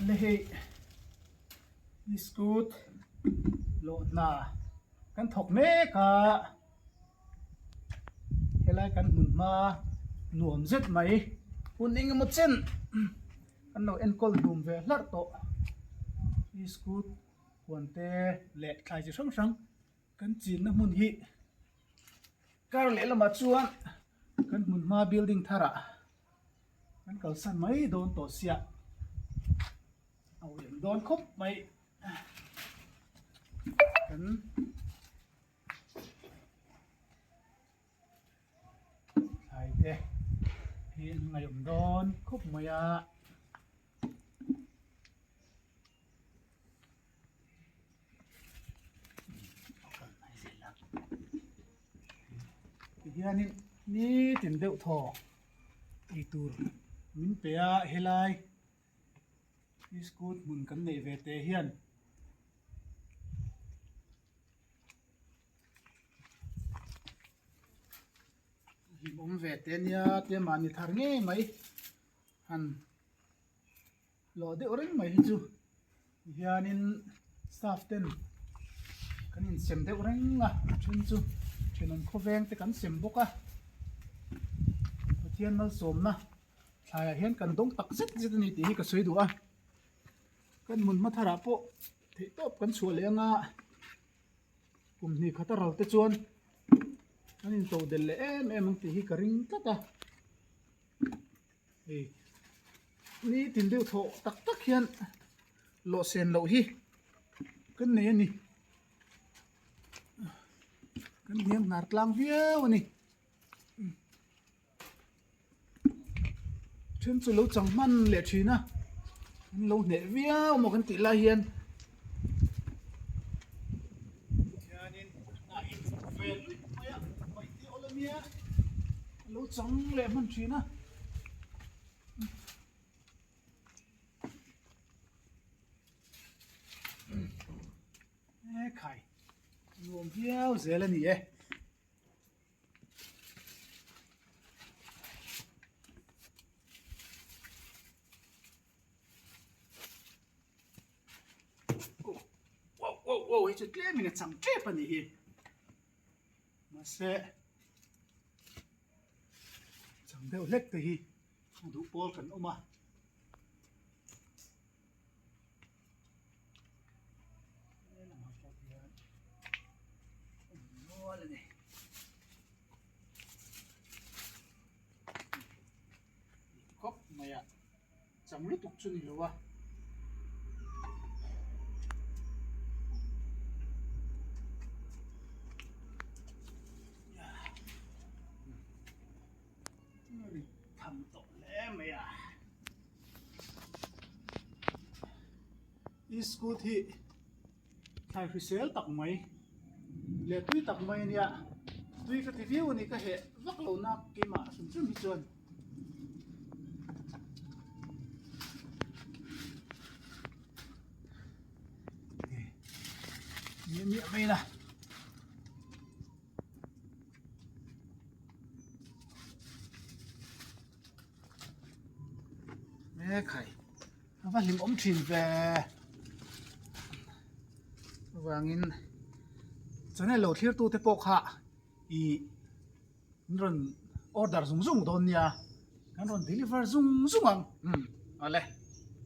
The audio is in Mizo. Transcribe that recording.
Le hei iskut lawh hna kan thawk mek a helai kan hmun hma nuam zet mai hun engemaw chen kan lo enkawl hlum ve hlarh tawh iskut huan te leh thlai chi hrang hrang kan chinna hmun hi kar lehlamah chuan kan hmun hma building tharah Kan kalsan mai dawn tawh sia a uiam dawn khawp mai kan thlai te hi an ngaihawm dawn khawp mai a. Tihianin nitin deuh thaw eitur min pe a helai iskut hmun kan neih ve te hian hlimawm ve te ania tia mahni thar ngei mai han. Lawh deuh reng mai hi chu tihianin staff ten kan insem deuh reng a a then chu thenawm khawveng te kan sem bawk a Pathian malsawmna thlaiah hian kan dawng tak zet zet a ni tih hi ka sawi duh a kan hmun hma tharah pawh theih tawp kan chhuah leh anga kum hnih khat a ral te chuan an intoh del leh em em ang tih hi ka ring tlat a. Hei nitin deuh thawh tak tak hian lawh sen loh hi kan nei a ni kan hniam hnar tlang viau a ni then chu lo chang hman leh thin a an lo hneh viau maw kan tih lai hian hianin a in ve luih mai a paih te awlh ania. A lo chang leh hman thin a. E khai nuam viau zel a ni e. Wow wow wow hei chu tlem in a chang tep a nih hi. Mahse chang deuh hlek te hi a duh pawl kan awm a. Helamah pawh hian awm nual a ni. Khawp mai a. Chang lutuk chu ni lo a. Ri tham tawh hle mai a. I scooty hi thlai hrisel tak mai leh tui tak mai a nia. Tui ka ti viau a ni ka heh vak lo na keimah hrim hrim hi chuan. Miah miah mai la. E khai a va hlim awm thin ve avangin channel lo thlir tute pawh kha ih An rawn order zung zung dawn nia, kan rawn deliver zung zung ang, umm awle.